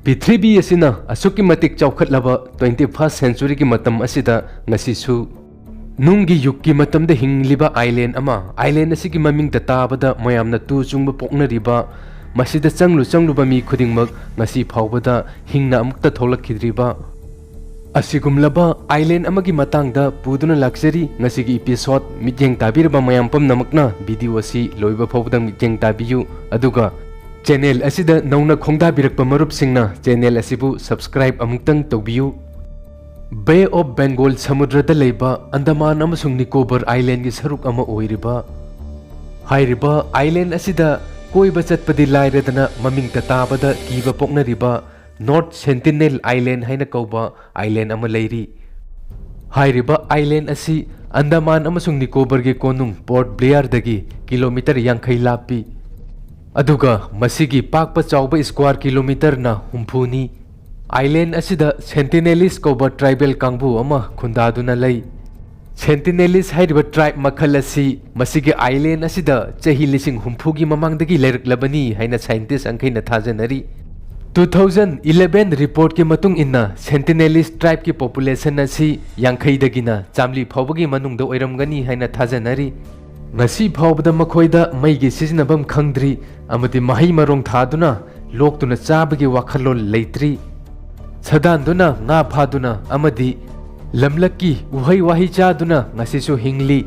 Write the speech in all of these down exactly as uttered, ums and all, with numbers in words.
ꯄ꯭ꯔꯤꯊꯤꯕꯤ ꯑꯁꯤꯅ ꯑꯁꯨꯛꯀꯤ ꯃꯇꯤꯛ ꯆꯥꯎꯈꯠꯂꯕ twenty first centuryꯒꯤ ꯃꯇꯝ ꯑꯁꯤꯗ ꯉꯁꯤꯁꯨ ꯅꯨꯡꯒꯤ ꯌꯨꯒꯀꯤ ꯃꯇꯝꯗ ꯍꯤꯡꯂꯤꯕ island ꯑꯃ, island ꯑꯁꯤꯒꯤ ꯃꯃꯤꯡꯗ ꯇꯥꯕꯗ ꯃꯌꯥꯝꯅ ꯇꯨ ꯆꯨꯡꯕ ꯄꯣꯛꯅꯔꯤꯕ, ꯃꯁꯤꯗ ꯆꯪꯂꯨ ꯆꯪꯂꯨꯕ ꯃꯤ ꯈꯨꯗꯤꯡꯃꯛ ꯉꯁꯤ ꯐꯥꯎꯕꯗ ꯍꯤꯡꯅ ꯑꯃꯨꯛꯇ ꯊꯣꯛꯂꯛꯈꯤꯗ꯭ꯔꯤꯕ ꯑꯁꯤꯒꯨꯝꯂꯕ island ꯑꯃꯒꯤ ꯃꯇꯥꯡꯗ ꯄꯨꯗꯨꯅ ꯂꯥꯛꯆꯔꯤ ꯉꯁꯤꯒꯤ episode꯫ ꯃꯤꯠꯌꯦꯡ ꯇꯥꯕꯤꯔꯕ ꯃꯌꯥꯝ ꯄꯨꯝꯅꯃꯛꯅ video ꯑꯁꯤ ꯂꯣꯏꯕ ꯐꯥꯎꯕꯗ ꯃꯤꯠꯌꯦꯡ ꯇꯥꯕꯤꯌꯨ, ꯑꯗꯨꯒ channel ꯑꯁꯤꯗ ꯅꯧꯅ ꯈꯣꯡꯗꯥꯕꯤꯔꯛꯄ ꯃꯔꯨꯞꯁꯤꯡꯅ channel ꯑꯁꯤꯕꯨ subscribe ꯑꯃꯨꯛꯇꯪ ꯇꯧꯕꯤꯌꯨ꯫ Bay of Bengal ꯁꯃꯨꯗ꯭ꯔꯗ ꯂꯩꯕ ꯑꯟꯗꯃꯥꯟ ꯑꯃꯁꯨꯡ ꯅꯤꯀꯣꯕꯔ islandꯒꯤ ꯁꯔꯨꯛ ꯑꯃ ꯑꯣꯏꯔꯤꯕ ꯍꯥꯏꯔꯤꯕ island ꯑꯁꯤꯗ ꯀꯣꯏꯕ ꯆꯠꯄꯗꯤ ꯂꯥꯏꯔꯗꯅ ꯃꯃꯤꯡꯇ ꯇꯥꯕꯗ ꯀꯤꯕ ꯄꯣꯛꯅꯔꯤꯕ North Sentinel Island ꯍꯥꯏꯅ ꯀꯧꯕ island ꯑꯃ ꯂꯩꯔꯤ꯫ ꯍꯥꯏꯔꯤꯕ island ꯑꯁꯤ ꯑꯟꯗꯃꯥꯟ ꯑꯃꯁꯨꯡ ꯅꯤꯀꯣꯕꯔꯒꯤ ꯀꯣꯅꯨꯡ Port Blairꯗꯒꯤ kilometre ꯌꯥꯡꯈꯩ ꯂꯥꯞꯄꯤ꯫ ꯑꯗꯨꯒ ꯃꯁꯤꯒꯤ ꯄꯥꯛꯄ ꯆꯥꯎꯕ square kilometreꯅ ꯍꯨꯝꯐꯨꯅꯤ꯫ Island ꯑꯁꯤꯗ Sentinelese ꯀꯧꯕ tribal ꯀꯥꯡꯕꯨ ꯑꯃ ꯈꯨꯟꯗꯥꯗꯨꯅ ꯂꯩ꯫ Sentinelese ꯍꯥꯏꯔꯤꯕ tribe ꯃꯈꯜ ꯑꯁꯤ ꯃꯁꯤꯒꯤ island ꯑꯁꯤꯗ ꯆꯍꯤ ꯂꯤꯁꯤꯡ ꯍꯨꯝꯐꯨꯒꯤ ꯃꯃꯥꯡꯗꯒꯤ ꯂꯩꯔꯛꯂꯕꯅꯤ ꯍꯥꯏꯅ scientist ꯑꯪꯈꯩꯅ ꯊꯥꯖꯅꯔꯤ꯫ Two thousand eleven reportꯀꯤ ꯃꯇꯨꯡ ꯏꯟꯅ Sentinelese tribeꯀꯤ population ꯑꯁꯤ ꯌꯥꯡꯈꯩꯗꯒꯤꯅ ꯆꯥꯝꯃꯔꯤ ꯐꯥꯎꯕꯒꯤ ꯃꯅꯨꯡꯗ ꯑꯣꯏꯔꯝꯒꯅꯤ ꯍꯥꯏꯅ ꯊꯥꯖꯅꯔꯤ꯫ ꯉꯁꯤ ꯐꯥꯎꯕꯗ ꯃꯈꯣꯏꯗ ꯃꯩꯒꯤ ꯁꯤꯖꯤꯟꯅꯐꯝ ꯈꯪꯗ꯭ꯔꯤ ꯑꯃꯗꯤ ꯃꯍꯩ ꯃꯔꯣꯡ ꯊꯥꯗꯨꯅ ꯂꯣꯛꯇꯨꯅ ꯆꯥꯕꯒꯤ ꯋꯥꯈꯜꯂꯣꯟ ꯂꯩꯇ꯭ꯔꯤ꯫ ꯁꯥꯗꯥꯟꯗꯨꯅ ꯉꯥ ꯐꯥꯗꯨꯅ ꯑꯃꯗꯤ ꯂꯝꯂꯛꯀꯤ ꯎꯍꯩ ꯋꯥꯍꯩ ꯆꯥꯗꯨꯅ ꯉꯁꯤꯁꯨ ꯍꯤꯡꯂꯤ꯫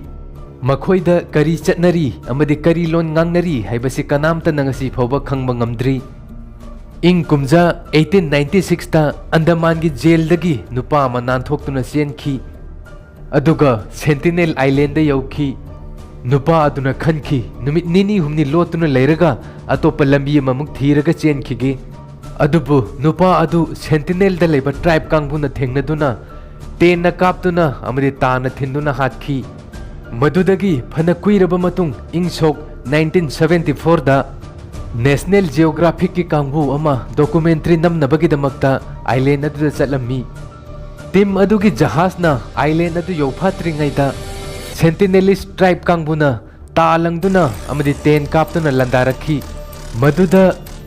ꯃꯈꯣꯏꯗ ꯀꯔꯤ ꯆꯠꯅꯔꯤ ꯑꯃꯗꯤ ꯀꯔꯤ ꯂꯣꯟ ꯉꯥꯡꯅꯔꯤ ꯍꯥꯏꯕꯁꯤ ꯀꯅꯥꯝꯇꯅ ꯉꯁꯤ ꯐꯥꯎꯕ ꯈꯪꯕ ꯉꯝꯗ꯭ꯔꯤ꯫ ꯏꯪ ꯀꯨꯝꯖꯥ eighteen ninety sixꯇ ꯑꯟꯗꯃꯥꯟꯒꯤ ꯖꯦꯜꯗꯒꯤ ꯅꯨꯄꯥ ꯑꯃ ꯅꯥꯟꯊꯣꯛꯇꯨꯅ ꯆꯦꯟꯈꯤ꯫ ꯑꯗꯨꯒ Sentinel Islandꯗ ꯌꯧꯈꯤ꯫ ꯅꯨꯄꯥ ꯑꯗꯨꯅ ꯈꯟꯈꯤ, ꯅꯨꯃꯤꯠ ꯅꯤꯅꯤ ꯍꯨꯝꯅꯤ ꯂꯣꯠꯇꯨꯅ ꯂꯩꯔꯒ ꯑꯇꯣꯞꯄ ꯂꯝꯕꯤ ꯑꯃꯃꯨꯛ ꯊꯤꯔꯒ ꯆꯦꯟꯈꯤꯒꯦ꯫ ꯑꯗꯨꯕꯨ ꯅꯨꯄꯥ ꯑꯗꯨ Sentinelꯗ ꯂꯩꯕ tribe ꯀꯥꯡꯕꯨꯅ ꯊꯦꯡꯅꯗꯨꯅ ꯇꯦꯟꯅ ꯀꯥꯞꯇꯨꯅ ꯑꯃꯗꯤ ꯇꯥꯅ ꯊꯤꯟꯗꯨꯅ ꯍꯥꯠꯈꯤ꯫ ꯃꯗꯨꯗꯒꯤ ꯐꯅ ꯀꯨꯏꯔꯕ ꯃꯇꯨꯡ ꯏꯪ ꯁꯣꯛ nineteen seventy fourꯗ National Geographicꯀꯤ ꯀꯥꯡꯕꯨ ꯑꯃ documentary ꯅꯝꯅꯕꯒꯤꯗꯃꯛꯇ island ꯑꯗꯨꯗ ꯆꯠꯂꯝꯃꯤ꯫ Team ꯑꯗꯨꯒꯤ ꯖꯍꯥꯖꯅ island ꯑꯗꯨ ꯌꯧꯐꯥꯠꯇ꯭ꯔꯤꯉꯩꯗ Sentinelese tribe ꯀꯥꯡꯕꯨꯅ ꯇꯥ ꯂꯪꯗꯨꯅ ꯑꯃꯗꯤ ꯇꯦꯟ ꯀꯥꯞꯇꯨꯅ ꯂꯥꯟꯗꯥꯔꯛꯈꯤ꯫ ꯃꯗꯨꯗ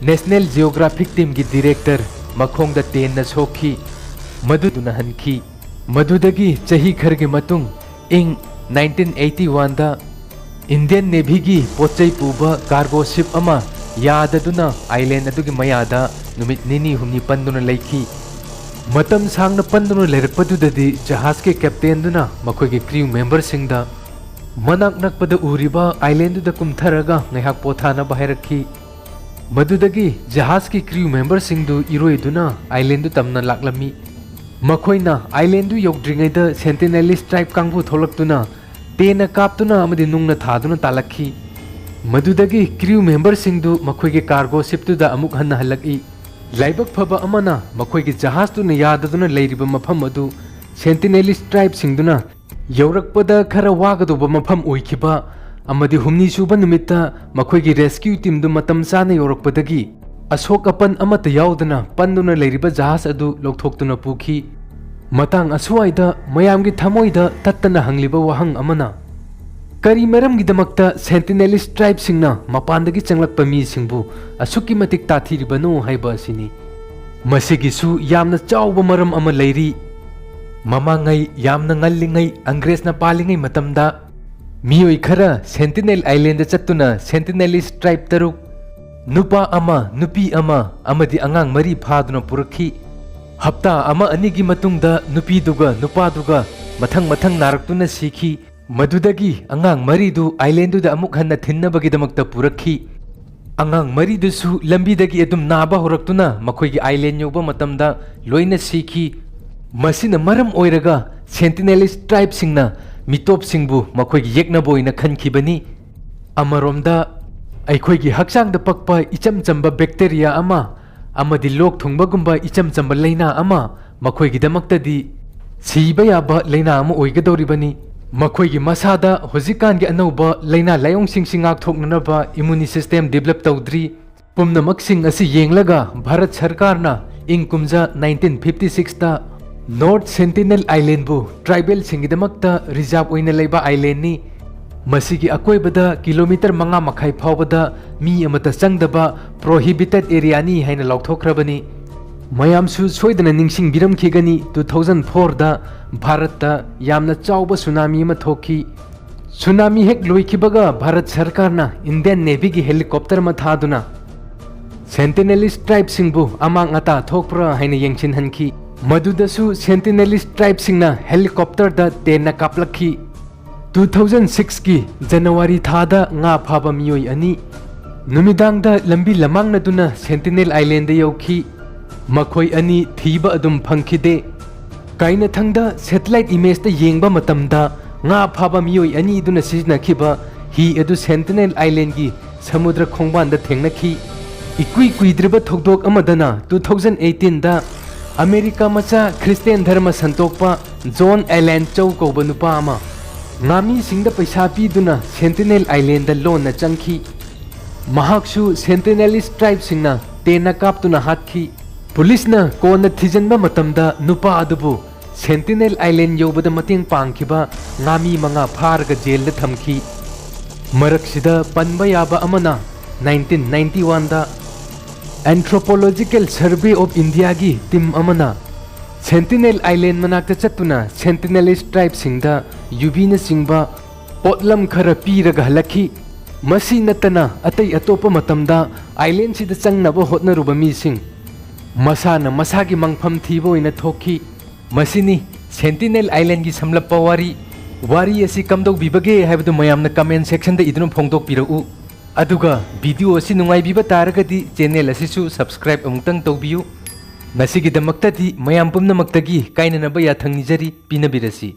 National Geographic teamꯒꯤ director ꯃꯈꯣꯡꯗ ꯇꯦꯟꯅ ꯁꯣꯛꯈꯤ꯫ ꯃꯗꯨꯗꯨꯅ ꯍꯟꯈꯤ꯫ ꯃꯗꯨꯗꯒꯤ ꯆꯍꯤ ꯈꯔꯒꯤ ꯃꯇꯨꯡ, ꯏꯪ ꯅꯥꯏꯟꯇꯤꯟ ꯑꯩꯠꯇꯤ ꯋꯥꯟꯗ Indian Navyꯒꯤ ꯄꯣꯠꯆꯩ ꯄꯨꯕ cargo ship ꯑꯃ ꯌꯥꯗꯗꯨꯅ island ꯑꯗꯨꯒꯤ ꯃꯌꯥꯗ ꯅꯨꯃꯤꯠ ꯅꯤꯅꯤ ꯍꯨꯝꯅꯤ ꯄꯟꯗꯨꯅ ꯂꯩꯈꯤ꯫ ꯃꯇꯝ ꯁꯥꯡꯅ ꯄꯟꯗꯨꯅ ꯂꯩꯔꯛꯄꯗꯨꯗꯗꯤ ꯖꯍꯥꯖꯀꯤ captainꯗꯨꯅ ꯃꯈꯣꯏꯒꯤ crew memberꯁꯤꯡꯗ ꯃꯅꯥꯛ ꯅꯛꯄꯗ ꯎꯔꯤꯕ islandꯗꯨꯗ ꯀꯨꯝꯊꯔꯒ ꯉꯥꯏꯍꯥꯛ ꯄꯣꯊꯥꯅꯕ ꯍꯥꯏꯔꯛꯈꯤ꯫ ꯃꯗꯨꯗꯒꯤ ꯖꯍꯥꯖꯀꯤ crew memberꯁꯤꯡꯗꯨ ꯏꯔꯣꯏꯗꯨꯅ islandꯗꯨ ꯇꯝꯅ ꯂꯥꯛꯂꯝꯃꯤ꯫ ꯃꯈꯣꯏꯅ islandꯗꯨ ꯌꯧꯗ꯭ꯔꯤꯉꯩꯗ Sentinelese tribe ꯀꯥꯡꯕꯨ ꯊꯣꯛꯂꯛꯇꯨꯅ ꯇꯦꯟꯅ ꯀꯥꯞꯇꯨꯅ ꯑꯃꯗꯤ ꯅꯨꯡꯅ ꯊꯥꯗꯨꯅ ꯇꯥꯜꯂꯛꯈꯤ꯫ ꯃꯗꯨꯗꯒꯤ crew memberꯁꯤꯡꯗꯨ ꯃꯈꯣꯏꯒꯤ cargo shipꯇꯨꯗ ꯑꯃꯨꯛ ꯍꯟꯅ ꯍꯜꯂꯛꯏ꯫ ꯂꯥꯏꯕꯛ ꯐꯕ ꯑꯃꯅ ꯃꯈꯣꯏꯒꯤ ꯖꯍꯥꯖꯇꯨꯅ ꯌꯥꯗꯗꯨꯅ ꯂꯩꯔꯤꯕ ꯃꯐꯝ ꯑꯗꯨ Sentinelese tribeꯁꯤꯡꯗꯨꯅ ꯌꯧꯔꯛꯄꯗ ꯈꯔ ꯋꯥꯒꯗꯧꯕ ꯃꯐꯝ ꯑꯣꯏꯈꯤꯕ ꯑꯃꯗꯤ ꯍꯨꯝꯅꯤ ꯁꯨꯕ ꯅꯨꯃꯤꯠꯇ ꯃꯈꯣꯏꯒꯤ rescue teamꯗꯨ ꯃꯇꯝ ꯆꯥꯅ ꯌꯧꯔꯛꯄꯗꯒꯤ ꯑꯁꯣꯛ ꯑꯄꯟ ꯑꯃꯠꯇ ꯌꯥꯎꯗꯅ ꯄꯟꯗꯨꯅ ꯂꯩꯔꯤꯕ ꯖꯍꯥꯖ ꯑꯗꯨ ꯂꯧꯊꯣꯛꯇꯨꯅ ꯄꯨꯈꯤ꯫ ꯃꯇꯥꯡ ꯑꯁ꯭ꯋꯥꯏꯗ ꯃꯌꯥꯝꯒꯤ ꯊꯃꯣꯏꯗ ꯇꯠꯇꯅ ꯍꯪꯂꯤꯕ ꯋꯥꯍꯪ ꯑꯃꯅ, ꯀꯔꯤ ꯃꯔꯝꯒꯤꯗꯃꯛꯇ Sentinelese tribeꯁꯤꯡꯅ ꯃꯄꯥꯟꯗꯒꯤ ꯆꯪꯂꯛꯄ ꯃꯤꯁꯤꯡꯕꯨ ꯑꯁꯨꯛꯀꯤ ꯃꯇꯤꯛ ꯇꯥꯊꯤꯔꯤꯕꯅꯣ ꯍꯥꯏꯕ ꯑꯁꯤꯅꯤ꯫ ꯃꯁꯤꯒꯤꯁꯨ ꯌꯥꯝꯅ ꯆꯥꯎꯕ ꯃꯔꯝ ꯑꯃ ꯂꯩꯔꯤ꯫ ꯃꯃꯥꯡꯉꯩ ꯌꯥꯝꯅ ꯉꯜꯂꯤꯉꯩ, ꯑꯪꯒ꯭ꯔꯦꯖꯅ ꯄꯥꯜꯂꯤꯉꯩ ꯃꯇꯝꯗ ꯃꯤꯑꯣꯏ ꯈꯔ Sentinel Islandꯗ ꯆꯠꯇꯨꯅ Sentinelese tribe ꯇꯔꯨꯛ, ꯅꯨꯄꯥ ꯑꯃ, ꯅꯨꯄꯤ ꯑꯃ ꯑꯃꯗꯤ ꯑꯉꯥꯡ ꯃꯔꯤ ꯐꯥꯗꯨꯅ ꯄꯨꯔꯛꯈꯤ꯫ ꯍꯞꯇꯥ ꯑꯃ ꯑꯅꯤꯒꯤ ꯃꯇꯨꯡꯗ ꯅꯨꯄꯤꯗꯨꯒ ꯅꯨꯄꯥꯗꯨꯒ ꯃꯊꯪ ꯃꯊꯪ ꯅꯥꯔꯛꯇꯨꯅ ꯁꯤꯈꯤ꯫ ꯃꯗꯨꯗꯒꯤ ꯑꯉꯥꯡ ꯃꯔꯤꯗꯨ islandꯗꯨꯗ ꯑꯃꯨꯛ ꯍꯟꯅ ꯊꯤꯟꯅꯕꯒꯤꯗꯃꯛꯇ ꯄꯨꯔꯛꯈꯤ꯫ ꯑꯉꯥꯡ ꯃꯔꯤꯗꯨꯁꯨ ꯂꯝꯕꯤꯗꯒꯤ ꯑꯗꯨꯝ ꯅꯥꯕ ꯍꯧꯔꯛꯇꯨꯅ ꯃꯈꯣꯏꯒꯤ island ꯌꯧꯕ ꯃꯇꯝꯗ ꯂꯣꯏꯅ ꯁꯤꯈꯤ꯫ ꯃꯁꯤꯅ ꯃꯔꯝ ꯑꯣꯏꯔꯒ Sentinelese tribeꯁꯤꯡꯅ ꯃꯤꯇꯣꯞꯁꯤꯡꯕꯨ ꯃꯈꯣꯏꯒꯤ ꯌꯦꯛꯅꯕ ꯑꯣꯏꯅ ꯈꯟꯈꯤꯕꯅꯤ꯫ ꯑꯃꯔꯣꯝꯗ, ꯑꯩꯈꯣꯏꯒꯤ ꯍꯛꯆꯥꯡꯗ ꯄꯛꯄ ꯏꯆꯝ ꯆꯝꯕ bacteria ꯑꯃ ꯑꯃꯗꯤ ꯂꯣꯛ ꯊꯨꯡꯕꯒꯨꯝꯕ ꯏꯆꯝ ꯆꯝꯕ ꯂꯥꯏꯅꯥ ꯑꯃ ꯃꯈꯣꯏꯒꯤꯗꯃꯛꯇꯗꯤ ꯁꯤꯕ ꯌꯥꯕ ꯂꯥꯏꯅꯥ ꯑꯃ ꯑꯣꯏꯒꯗꯧꯔꯤꯕꯅꯤ꯫ ꯃꯈꯣꯏꯒꯤ ꯃꯁꯥꯗ ꯍꯧꯖꯤꯛꯀꯥꯟꯒꯤ ꯑꯅꯧꯕ ꯂꯥꯏꯅꯥ ꯂꯥꯏꯑꯣꯡꯁꯤꯡꯁꯤ ꯉꯥꯛꯊꯣꯛꯅꯅꯕ immune system develop ꯇꯧꯗ꯭ꯔꯤ꯫ ꯄꯨꯝꯅꯃꯛꯁꯤꯡ ꯑꯁꯤ ꯌꯦꯡꯂꯒ ꯚꯥꯔꯠ ꯁꯔꯀꯥꯔꯅ ꯏꯪ ꯀꯨꯝꯖꯥ ꯅꯥꯏꯟꯇꯤꯟ ꯐꯤꯐꯇꯤ ꯁꯤꯛꯁꯇ North Sentinel Islandꯕꯨ tribalꯁꯤꯡꯒꯤꯗꯃꯛꯇ reserve ꯑꯣꯏꯅ ꯂꯩꯕ islandꯅꯤ꯫ ꯃꯁꯤꯒꯤ ꯑꯀꯣꯏꯕꯗ ꯀꯤꯂꯣꯃꯤꯇꯔ ꯃꯉꯥ ꯃꯈꯥꯏ ꯐꯥꯎꯕꯗ ꯃꯤ ꯑꯃꯠꯇ ꯆꯪꯗꯕ prohibited areaꯅꯤ ꯍꯥꯏꯅ ꯂꯥꯎꯊꯣꯛꯈ꯭ꯔꯕꯅꯤ꯫ ꯃꯌꯥꯝꯁꯨ ꯁꯣꯏꯗꯅ ꯅꯤꯡꯁꯤꯡꯕꯤꯔꯝꯈꯤꯒꯅꯤ, two thousand fourꯗ ꯚꯥꯔꯠꯇ ꯌꯥꯝꯅ ꯆꯥꯎꯕ ꯁꯨꯅꯥꯃꯤ ꯑꯃ ꯊꯣꯛꯈꯤ꯫ ꯁꯨꯅꯥꯃꯤ ꯍꯦꯛ ꯂꯣꯏꯈꯤꯕꯒ ꯚꯥꯔꯠ ꯁꯔꯀꯥꯔꯅ ꯏꯟꯗꯤꯌꯟ ꯅꯦꯚꯤꯒꯤ ꯍꯦꯂꯤꯀꯣꯞꯇꯔ ꯑꯃ ꯊꯥꯗꯨꯅ ꯁꯦꯟꯇꯤꯅꯦꯂꯤꯁ ꯇ꯭ꯔꯥꯏꯕꯁꯤꯡꯕꯨ ꯑꯃꯥꯡ ꯑꯇꯥ ꯊꯣꯛꯄ꯭ꯔꯥ ꯍꯥꯏꯅ ꯌꯦꯡꯁꯤꯟꯍꯟꯈꯤ꯫ ꯃꯗꯨꯗꯁꯨ ꯁꯦꯟꯇꯤꯅꯦꯂꯤꯁ ꯇ꯭ꯔꯥꯏꯕꯁꯤꯡꯅ ꯍꯦꯂꯤꯀꯣꯞꯇꯔꯗ ꯇꯦꯟꯅ ꯀꯥꯞꯂꯛꯈꯤ꯫ Two thousand sixꯀꯤ ꯖꯅꯋꯥꯔꯤ ꯊꯥꯗ ꯉꯥ ꯐꯥꯕ ꯃꯤꯑꯣꯏ ꯑꯅꯤ ꯅꯨꯃꯤꯗꯥꯡꯗ ꯂꯝꯕꯤ ꯂꯃꯥꯡꯅꯗꯨꯅ ꯁꯦꯟꯇꯤꯅꯦꯜ ꯑꯥꯏꯂꯦꯟꯗ ꯌꯧꯈꯤ꯫ ꯃꯈꯣꯏ ꯑꯅꯤ ꯊꯤꯕ ꯑꯗꯨꯝ ꯐꯪꯈꯤꯗꯦ꯫ ꯀꯥꯏꯅꯊꯪꯗ ꯁꯦꯇꯦꯂꯥꯏꯠ ꯏꯃꯦꯖꯇ ꯌꯦꯡꯕ ꯃꯇꯝꯗ ꯉꯥ ꯐꯥꯕ ꯃꯤꯑꯣꯏ ꯑꯅꯤꯗꯨꯅ ꯁꯤꯖꯤꯟꯅꯈꯤꯕ ꯍꯤ ꯑꯗꯨ ꯁꯦꯟꯇꯤꯅꯦꯜ ꯑꯥꯏꯂꯦꯟꯒꯤ ꯁꯃꯨꯗ꯭ꯔ ꯈꯣꯡꯕꯥꯟꯗ ꯊꯦꯡꯅꯈꯤ꯫ ꯏꯀꯨꯏ ꯀꯨꯏꯗ꯭ꯔꯤꯕ ꯊꯧꯗꯣꯛ ꯑꯃꯗꯅ two thousand eighteenꯗ ꯑꯃꯦꯔꯤꯀꯥ ꯃꯆꯥ ꯈ꯭ꯔꯤꯁꯇꯤꯌꯥꯟ ꯙꯔꯃ ꯁꯟꯗꯣꯛꯄ ꯖꯣꯟ ꯑꯦꯂꯦꯟ ꯆꯧ ꯀꯧꯕ ꯅꯨꯄꯥ ꯑꯃ ꯉꯥꯃꯤꯁꯤꯡꯗ ꯄꯩꯁꯥ ꯄꯤꯗꯨꯅ ꯁꯦꯟꯇꯤꯅꯦꯜ ꯑꯥꯏꯂꯦꯟꯗ ꯂꯣꯟꯅ ꯆꯪꯈꯤ꯫ ꯃꯍꯥꯛꯁꯨ ꯁꯦꯟꯇꯤꯅꯦꯂꯤꯁ ꯇ꯭ꯔꯥꯏꯕꯁꯤꯡꯅ ꯇꯦꯟꯅ ꯀꯥꯞꯇꯨꯅ ꯍꯥꯠꯈꯤ꯫ ꯄꯨꯂꯤꯁꯅ ꯀꯣꯟꯅ ꯊꯤꯖꯤꯟꯕ ꯃꯇꯝꯗ ꯅꯨꯄꯥ ꯑꯗꯨꯕꯨ ꯁꯦꯟꯇꯤꯅꯦꯜ ꯑꯥꯏꯂꯦꯟ ꯌꯧꯕꯗ ꯃꯇꯦꯡ ꯄꯥꯡꯈꯤꯕ ꯉꯥꯃꯤ ꯃꯉꯥ ꯐꯥꯔꯒ ꯖꯦꯜꯗ ꯊꯝꯈꯤ꯫ ꯃꯔꯛꯁꯤꯗ ꯄꯟꯕ ꯌꯥꯕ ꯑꯃꯅ nineteen ninety oneꯗ Anthropological Survey of Indiaꯒꯤ ꯇꯤꯝ ꯑꯃꯅ ꯁꯦꯟꯇꯤꯅꯦꯜ ꯑꯥꯏꯂꯦꯟ ꯃꯅꯥꯛꯇ ꯆꯠꯇꯨꯅ ꯁꯦꯟꯇꯤꯅꯦꯂꯤꯁ ꯇ꯭ꯔꯥꯏꯕꯁꯤꯡꯗ ꯌꯨꯕꯤꯅꯆꯤꯡꯕ ꯄꯣꯠꯂꯝ ꯈꯔ ꯄꯤꯔꯒ ꯍꯜꯂꯛꯈꯤ꯫ ꯃꯁꯤ ꯅꯠꯇꯅ ꯑꯇꯩ ꯑꯇꯣꯞꯄ ꯃꯇꯝꯗ ꯑꯥꯏꯂꯦꯟꯁꯤꯗ ꯆꯪꯅꯕ ꯍꯣꯠꯅꯔꯨꯕ ꯃꯤꯁꯤꯡ ꯃꯁꯥꯅ ꯃꯁꯥꯒꯤ ꯃꯪꯐꯝ ꯊꯤꯕ ꯑꯣꯏꯅ ꯊꯣꯛꯈꯤ꯫ ꯃꯁꯤꯅꯤ ꯁꯦꯟꯇꯤꯅꯦꯜ ꯑꯥꯏꯂꯦꯟꯒꯤ ꯁꯝꯂꯞꯄ ꯋꯥꯔꯤ꯫ ꯋꯥꯔꯤ ꯑꯁꯤ ꯀꯝꯗꯧꯕꯤꯕꯒꯦ ꯍꯥꯏꯕꯗꯨ ꯃꯌꯥꯝꯅ ꯀꯃꯦꯟ ꯁꯦꯛꯁꯟꯗ ꯏꯗꯨꯅ ꯐꯣꯡꯗꯣꯛꯄꯤꯔꯛꯎ꯫ ꯑꯗꯨꯒ ꯚꯤꯗꯤꯑꯣ ꯑꯁꯤ ꯅꯨꯡꯉꯥꯏꯕꯤꯕ ꯇꯥꯔꯒꯗꯤ ꯆꯦꯅꯦꯜ ꯑꯁꯤꯁꯨ ꯁꯕꯁꯀ꯭ꯔꯥꯏꯕ ꯑꯃꯨꯛꯇꯪ ꯇꯧꯕꯤꯌꯨ꯫ ꯉꯁꯤꯒꯤꯗꯃꯛꯇꯗꯤ ꯃꯌꯥꯝ ꯄꯨꯝꯅꯃꯛꯇꯒꯤ ꯀꯥꯏꯅꯅꯕ ꯌꯥꯊꯪ ꯅꯤꯖꯔꯤ꯫ ꯄꯤꯅꯕꯤꯔꯁꯤ꯫